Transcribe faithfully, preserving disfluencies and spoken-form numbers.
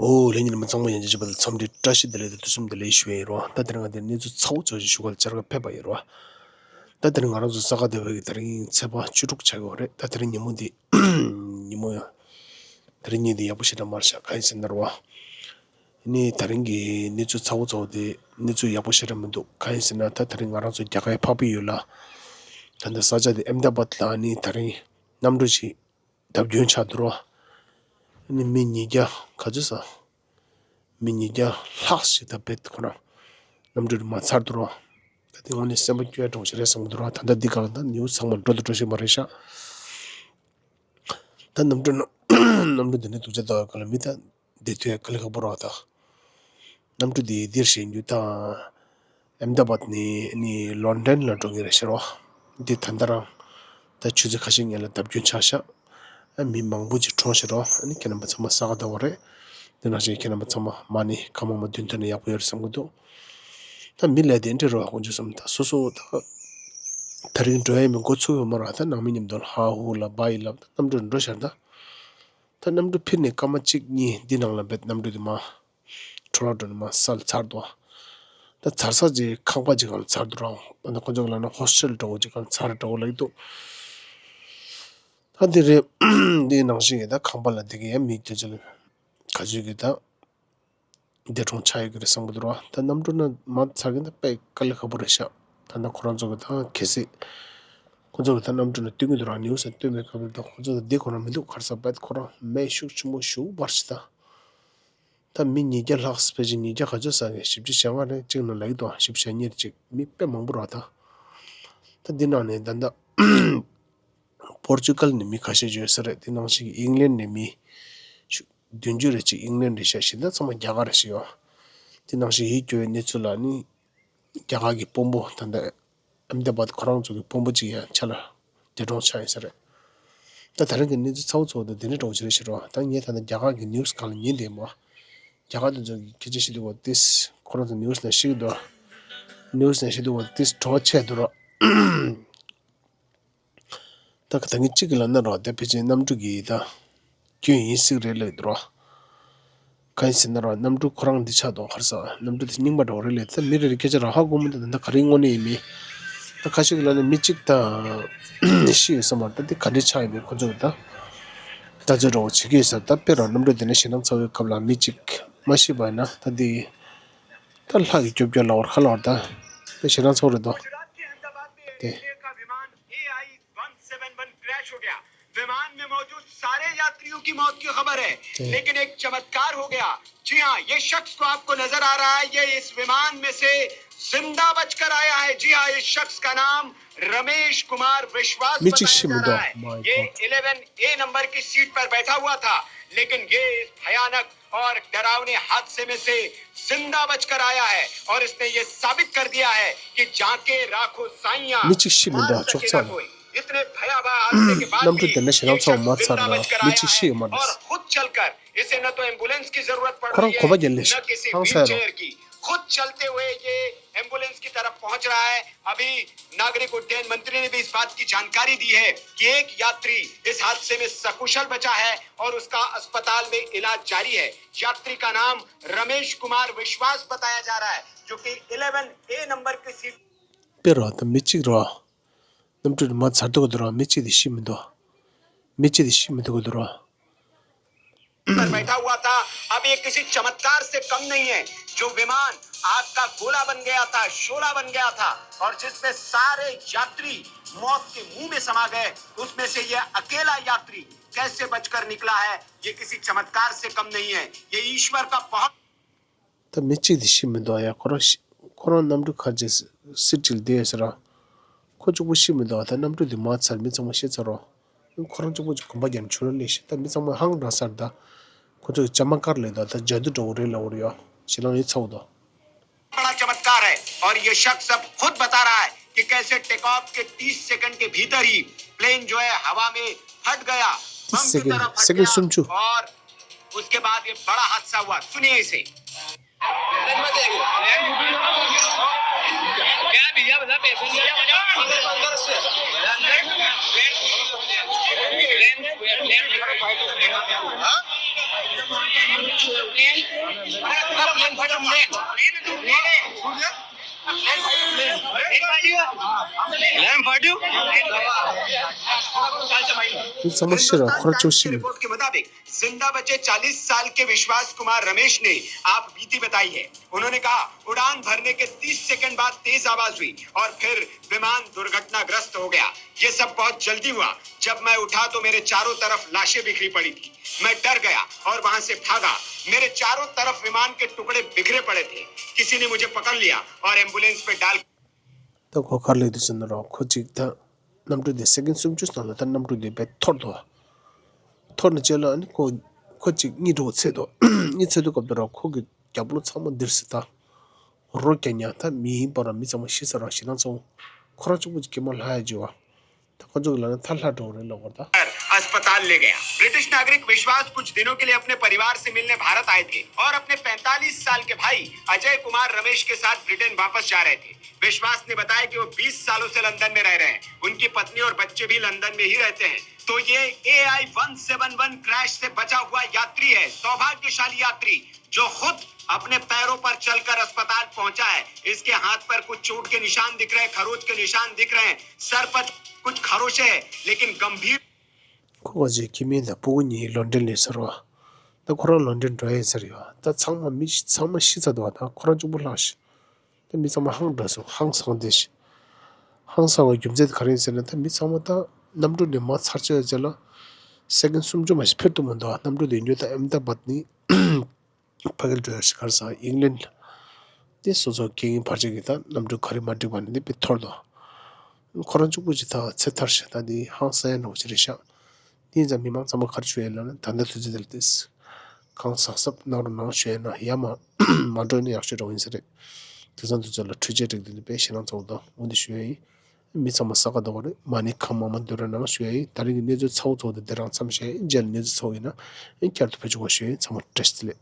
ཨོ་ལྷན་རྒྱས་རྣམ་པ་ཚང་མ་ཡང་བསྐྱར་བཅར་བ་དང་འཚམས་འདྲི་བཀྲ་ཤིས་བདེ་ལེགས་དང་དུས་གསུམ་བདེ་ལེགས་ཞུ་ཡ་ཡིན་རོ། ད་དེ་རིང་ང་དེ་གནས་ཚུལ་ཚ་བོ་ཚ་བོ་ཞིག་ཞུ་ག་ལ་བཅར་ག་ཕེབས་པ་ཡིན་རོ། ད་དེ་རིང་ང་རང་ཚོ་ས་ག་ཟླ་བའི་གི་དེ་རིང་ཚེས་པ་བཅུ་དྲུག་ཆགས་ཀྱི་ཡོད་རེད། ད་དེ་རིང་ཉིན་མོ་འདི་ཉིན་མོ་ཡང་དེ་རིང་ཉིན་འདི་ཡག་པོ་ཞེ་དྲག་མ་རེད་ཤག་གང་ཡིན་ཟེར་ན་རོ། ནི་དེ་རིང་གི་གནས་ཚུལ་ཚ་བོ་ཚ་བོ་དེ་གནས་ཚུལ་ཡག་པོ་ཞེ་དྲག་མི་འདུག་གང་ཡིན་ཟེར་ན་ད་དེ་རིང་ང་རང་ཚོ་རྒྱ་གར་འཕགས་པའི་ཡུལ་ལ་ད་ལྟ་ས་ཆ་དེ་ཨེམ་དཱ་བཱད་ལ་ནི་དེ་རིང་གནམ་གྲུ་ཞིག་བརྡབ་སྐྱོན་ཆགས་འདུག་རོ། ནི་མི་ཉིས་བརྒྱ་ག་ཚོད་ས། མི་ཉིས་བརྒྱ་ལྷག་ཞིག་ད་བེད་ཁོ་རང་གནམ་གྲུ་མ་ཚར་འདུག་རོ། ད་དེ་དངོས་གནས་སེམས་པ་སྐྱོ་ཡ་འདྲ་བོ་ཞིག་རེད་བསམ་གི་འདུག་རོ། ད་ལྟ་འདི་གང་ད་ནིའུ་སི་ཚང་མ་འགྲོ་དང་འགྲོ་བཞིན་པ་རེད་ཤག་ད་གནམ་གྲུ་ནང་གནམ་གྲུ་འདི་ནས་སྡུག་ཅག་ལྟ་བའི་སྐབས་ལ་མི་ད་བསྡད་ཐུབ་ཡ་དཀའ་ལས་ཁག་པོ་རེད་བ་ད། གནམ་གྲུ་འདི་འདིར་བཞེངས་རྒྱུ་དང་། ཨེམ་དཱ་བཱད་ནས་ནི་ལོན་ཌོན་ལ་འགྲོ་གི་རེད་ཤག་རོ། འདི་ད་ལྟ་རང་ད་ཆུ་ཚོད་ཁ་ཤས་སྔོན་ལ་བརྡབ་སྐྱོན་ཆགས་ཤག་ཨ་མི་མང་པོ་ཅིག་གྲོངས་ཤག་རོ། ཨ་ནི་ཁྱེད་རྣམ་པ་ཚང་མ་གསལ་ཁ་ལྟ་བུ་རེད། འདི་ནང་བཞིན་ཁྱེད་རྣམ་པ་ཚང་མ་མ་ཎི་ཁ་མང་མ་འདོན་ཐུབ་ན་ཡག་པོ་ཡོད་རེད་བསམ་གི་འདུག་ད་མི་ལས་དེ་འདྲ་རོ་དཀོན་མཆོག་གསུམ་ད་སོ་སོ་ད་དེ་རིང་འགྲོ་ཡ་མི་འགོ་ཚུགས་ཡོད་མ་རེད། ད་ནང་མི་མཉམ་དུ་ཧ་ཧུ་ལ་བ་ཡི་ལ་ད་གནམ་གྲུ་འགྲོ་ཤར་ད། ད་གནམ་གྲུ་ཕྱིན་ནས་སྐར་མ་གཅིག་གཉིས་འདི་ནང་ལ་བེད་གནམ་གྲུ་དེ་མ་འཕྲོ་བརླག་འགྲོ་ནས་མ་སལ་ཚར་འདུག་ད་ཚར་ས་ཅིག་ཁང་པ་ཅིག་སྒང་ལ་ཚར་འདུག་རོ། ད་ཁོ་ཚོ་གི་ལབ་ན་ཧོ་སི་ཊེལ་འདྲ་བོ་ཅིག་སྒང་ཚར་འདྲ་བོ་ལབ་ཀྱི་འདུག་ད་འདི་རེད། འདི་ནང་བཞིན་གྱི་ད་ཁང་པ་ལ་འདི་གི་ཡ་མི་དེ་ཚོ་ལ་ག་ཚོད་ཀྱི་ད་འདས་གྲོངས་ཆགས་ཡོད་ཀྱི་རེད་བསམ་གྱི་འདུག་རོ། ད་གནམ་གྲུ་ནང་མ་ཚར་གྱི་ད་དཔེ་དཀའ་ལས་ཁག་པོ་རེད་ཤག་ད་ནི་ཁོ་རང་ཚོ་གི་ད་གལ་སྲིད་ཁོ་ཚོ་གི་ད་གནམ་གྲུ་ནང་སྟོན་གྱི་འདུག་རོ། ནིའུ་སི་ནང་སྟོན་པའི་སྐབས་ལ་ད་ཁོ་ཚོ་ད་འདི་ཁོ་རང་མི་འདུག་ག་རེ་ཟེར་བས་ཁོ་རང་རྨས་ཤུགས་ཆེན་པོ་ཞེ་པོ་འབར་ཤག་ད་ད་མི་ཉིས་བརྒྱ་ལྷག་ཕལ་ཆེར་ཉིས་བརྒྱ་ག་ཚོད་ཟེར་གི་བཞི་བཅུ་ཞེ་ལྔ་རེད་ཅིག་ནང་ལབ་ཀྱི་འདུག་བཞི་བཅུ་ཞེ་གཉིས་རེད་ཅིག་མི་དཔེ་མང་པོ་རེད་བ་ད། ད་འདི་ནང་ནས་ད་ལྟ་པོར་ཅུ་གལ་ནས་མི་ཁ་ཤས་ཡོད་ས་རེད། དེ་ནང་བཞིན་ཨིང་ལན་ནས་མི་ཤུ་བདུན་ཅུ་རེ་གཅིག་ཨིང་ལན་རེད་ཤག་གཞན་དག་ཚང་མ་རྒྱ་གར་རེད་ཤག་ཡོད། དེ་ནང་བཞིན་ཡིད་སྐྱོ་བའི་གནས་ཚུལ་ལ་ནི་རྒྱ་གར་གྱི་དཔོན་པོ་ད་ལྟ་ཨེམ་དཱ་བཱད་ཁོ་རང་ཚོ་གི་དཔོན་པོ་གཅིག་ཡང་ཆ་ལ་འདས་གྲོངས་ཆགས་ཡིན་ས་རེད། ད་ད་རིང་གི་གནས་ཚུལ་ཚ་བོ་ཚ་བོ་དེ་དེ་འདྲ་འདྲ་བོ་ཞིག་རེད་ཤག་རོ། ད་ངས་ད་ལྟ་རྒྱ་གར་གྱི་ནིའུ་སི་སྒང་ལ་ཉན་བསྡད་མོ། རྒྱ་གར་དེ་ཚོ་གི་སྐད་ཆ་བཤད་དུས་བ་ཏིས་ཁོ་རང་ཚོ་ནིའུ་སི་ནང་བཤད་ཀྱི་འདུག་ནིའུ་སི་ནང་བཤད་དུས་བ་ཏིས་བྲོ་བ་ཆེ་འདུག་རོ། ད་ག་ད་ངས་གཅིག་གི་ལབ་ན་རོ། དེ་ཕལ་ཆེར་གནམ་གྲུ་གི་ད་སྐྱོན་ཡིན་སྲིད་རེད་ལབ་འདུག་རོ། གང་ཡིན་ཟེར་ན་རོ། གནམ་གྲུ་ཁོ་རང་འདི་ཆགས་འདུག་ག་རེ་ཟེར། གནམ་གྲུ་དེ་རྙིང་པ་འདྲ་བོ་རེད་ལབ། ད་མི་རེ་རེ་སྐད་ཆ་རང་ཧ་གོ་མི་འདུག་ད་ད་ག་རེ་དངོས་གནས་ཡིན་མིན། ད་ཁ་ཤས་ཀྱིས་ལབ་ན་མི་གཅིག་ད་ཤི་ཡོད་ས་མ་རེད། ད་འདི་ག་འདྲ་ཆགས་ཡོད་མེད་ཁོ་ཚོ་གིས་ད་ལྟ་ཚོད་འདྲ་བོ་བྱེད་ཀྱི་ཡོད་ས་རེད། ད་དཔེ་རོ། གནམ་གྲུ་དེ་ནས་ཞེད་སྣང་ཚ་བོའི་སྐབས་ལ་མི་གཅིག་མ་ཤི་བ་ཡིན་ན་ད་འདི་ད་ལྷ་གིས་སྐྱོབ་སྐྱོབ་ལབ་པ་རེད་ཁ་ལོར། ད་དཔེ་ཞེད་སྣང་ཚ་བོ་རེད་དོ། དེ། one seven one crash हो गया। विमान में मौजूद सारे यात्रियों की मौत की खबर है। जी। लेकिन एक चमत्कार हो गया। जी हाँ, ये शख्स को आपको नजर आ रहा है, ये इस विमान में से जिंदा बचकर आया है। जी हाँ, इस शख्स का नाम रमेश कुमार विश्वास बताया जा रहा है। ये इलेवन ए नंबर की सीट पर बैठा हुआ था, लेकिन ये इस भयानक और डरावने हादसे में से जिंदा बचकर आया है और इसने ये साबित कर दिया है कि जाके राखो साइयां, मार सके ना कोई। इतने भयावह हादसे के बाद भी ये शख्स जिंदा बचकर आया है और खुद चलकर, इसे न तो एम्बुलेंस की जरूरत पड़ रही है, न किसी व्हीलचेयर की। खुद चलते हुए ये एम्बुलेंस की तरफ पहुंच रहा है। अभी नागरिक उड्डयन मंत्री ने भी इस बात की जानकारी दी है कि एक यात्री इस हादसे में सकुशल बचा है और उसका अस्पताल में इलाज जारी है। यात्री का नाम रमेश कुमार विश्वास बताया जा रहा है, जो कि इलेवन ए नंबर की सीट དཔེ་རོ། ད་མི་གཅིག་རོ། གནམ་གྲུ་མ་ཚར་དུས་ག་དུས་རོ། མི་གཅིག་དེ་ཤི་མི་འདུག་མི་གཅིག་དེ་ཤི་མི་འདུག་ག་དུས་རོ། पर बैठा हुआ था। अब ये किसी चमत्कार से कम नहीं है, जो विमान आग का गोला बन गया था, शोला बन गया था और जिसमें सारे यात्री मौत के मुंह में समा गए, उसमें से ये अकेला यात्री कैसे बचकर निकला है, ये किसी चमत्कार से कम नहीं है। ये ईश्वर का बहुत ད་མི་གཅིག་དེ་ཤི་མི་འདུག་ཡ། ཁོ་རང་ཤི་ཁོ་རང་གནམ་གྲུ་ཁར་ཅིག་སི་ཊི་ལ་བསྡད་ཡོད་ས་ར། ཁོ་གཅིག་པོ་ཤི་མི་འདུག་ད་གནམ་གྲུ་དེ་མར་ཚར་མི་ཚང་མ་ཤི་ཚར་རོ། ཁོ་རང་གཅིག་པོ་ཅིག་གོམ་པ་རྒྱབ་ནས་ཆུ་ལ་སླེབས་ཤག་ད་མི་ཚང་མ་ཧང་སངས་ས་རེད་ད། ཁོ་ཚོས་ཅ་མ་ཀར་ལབ་ད། ད་ཇ་དུ་འདྲ་བོ་རེད་ལབ་པ་རེད་ཡ། ཞེད་སྣང་ཡོད་ཚ་བོ་དོ། बड़ा चमत्कार है और ये शख्स अब खुद बता रहा है कि कैसे टेक ऑफ के तीस सेकंड के भीतर ही प्लेन जो है हवा में फट गया, बम की तरह फट गया और उसके बाद ये बड़ा हादसा हुआ। सुनिए इसे। མི་ཚང་མ་ཤི་ར་ཁོ་ར་ཅོ་ཤི་མི། रिपोर्ट के मुताबिक, जिंदा बचे चालीस साल के विश्वास कुमार रमेश ने आप बीती बताई है। उन्होंने कहा, उड़ान भरने के तीस सेकंड बाद तेज आवाज हुई और फिर विमान दुर्घटनाग्रस्त हो गया। ये सब बहुत जल्दी हुआ। जब मैं उठा तो मेरे चारों तरफ लाशें बिखरी पड़ी थी। मैं डर गया और वहां से भागा। मेरे चारों तरफ विमान के टुकड़े बिखरे पड़े थे। किसी ने मुझे पकड़ लिया और एम्बुलेंस में डाल ད་ཁོ་ག་རེ་ལབ་འདུག་ཟེར་ན་རོ། ཁོ་གཅིག་ད་གནམ་གྲུ་དེ་སེ་ཀེན་སུམ་ཅུ་ཙམ་ལ་ད་གནམ་གྲུ་དེ་བས་འཐོར་འདུག་འཐོར་ནས་རྗེས་ལ་ཨ་ནི་ཁོ་ཁོ་གཅིག་གཉིད་འགྲོ་ཚད་འདུག་གཉིད་ཚད་དུས་སྐབས་དུ་རོ་ཁོ་གི་རྒྱབ་ལོགས་ཚང་མ་འདིར་སི་ད་རོ་རྒྱག་ཉག་ད་མི་ཡིན་པ་ར་མི་ཚང་མ་ཤི་ཚར་ར། ཞེ་སྡང་ཚ་བོ་ཁོ་རང་གཅིག་པུ་གཅིག་གི་མ་ལྷ་ཡ་བྱེད་བ། ད་ཁོ་ཚོ་གི་ལ་ན་ཐར་ལྷ་འགྲོ་རེད་ལབ་པ་ད། अस्पताल ले गया। ब्रिटिश नागरिक विश्वास कुछ दिनों के लिए अपने परिवार से मिलने भारत आए थे और अपने पैंतालीस साल के भाई अजय कुमार रमेश के साथ ब्रिटेन वापस जा रहे थे। विश्वास ने बताया कि वो बीस सालों से लंदन में रह रहे हैं। उनकी पत्नी और बच्चे भी लंदन में ही रहते हैं। तो ये A I one seven one crash से बचा हुआ यात्री है, सौभाग्यशाली यात्री, जो खुद अपने पैरों पर चलकर अस्पताल पहुंचा है। इसके हाथ पर कुछ चोट के निशान दिख रहे हैं, खरोच के निशान दिख रहे हैं, सर पर कुछ खरोचे हैं, लेकिन गंभीर ཁོ་ག་ཅིག་ཁྱིམ་མི་དང་སྤུ་གུ་གཉིས་ལོན་ཌོན་ལ་ཡོད་ས་རེད་བ། ད་ཁོ་རང་ལོན་ཌོན་འགྲོ་ཡ་ཡིན་ས་རེད་བ། ད་ཚང་མ་མི་ཚང་མ་ཤི་ཚར་འདུག་བ། ད་ཁོ་རང་གཅིག་པུ་ལྷག་ཤི། ད་མི་ཚང་མ་ཧང་འདྲ་སོང་། ཧང་སངས་བསྡད་ཤི། ཧང་སངས་པའི་རྒྱུ་མཚན་དེ་ག་རེ་ཡིན་ཟེར་ན། ད་མི་ཚང་མ་ད་གནམ་གྲུ་ནས་མར་ཚར་བཅད་ཡོད་ཚད་ལ་སེ་ཀེན་སུམ་ཅུ་མ་ཞིག་འཕུར་ཐུབ་མི་འདུག་བ། གནམ་གྲུ་དེ་ཡིན་རྒྱུ་ད་ཨེམ་ད་བཱད་ནས་ཕ་གིར་འགྲོ་ཡ་ཞིག་ག་རེ་ཟེར་ཨིང་ལན་དེ་སོ་སོ་རྐྱེན་ངན་བར་ཆད་ཀྱིས་ད་གནམ་གྲུ་ག་རེ་མ་འགྲིག་པ་ནས་དེ་དཔེ་འཐོར་འདུག་ཁོ་རང་གཅིག་པུ་ཅིག་ད་ཚེ་ཐར་ཤག་ད་དེ་ཧང་སངས་ཡ་འདྲ་བོ་ཅིག་རེད་ཤག་དེ་ཡིན་ཙང་མི་མང་ཚང་མ་ག་རེ་ཞུ་ཡ་ཡིན་ལབ་ན། ད་ལྟ་དུས་ཚོད་དེ་ལ་ཏིས་གང་ཟག་སབ་གནང་རོགས་གནང་ཞུ་ཡ་ཡིན། ཡ་མ་མ་འགྲོ་ན་ཡག་ཤོས་འདྲ་བོ་ཡིན་ས་རེད། དེང་སང་དུས་ཚོད་ལ་འཕྲུལ་ཆས་སྒྲིག་དུས་དཔེ་ཞེད་སྣང་ཚ་བོ་དང་འོ་འདི་ཞུ་ཡ་ཡིན། མི་ཚང་མ་ས་ག་ཟླ་བ་རེད། མ་ཎི་ཁ་མང་མང་འདོན་རོགས་གནང་ཞུ་ཡ་ཡིན། ད་རིང་གི་གནས་ཚུལ་ཚ་བོ་ཚ་བོ་དེ་འདི་རང་མཚམས་བཞག་ཡིན། རྗེས་ལ་གནས་ཚུལ་ཚ་བོ་ཡིན་ན་ཡིན་བསྐྱར་དུ་ཕེབས་བཅུག་གོ་ཞུ་ཡ་ཡིན། ཚང་མ་བཀྲ་ཤིས་བདེ་ལེགས།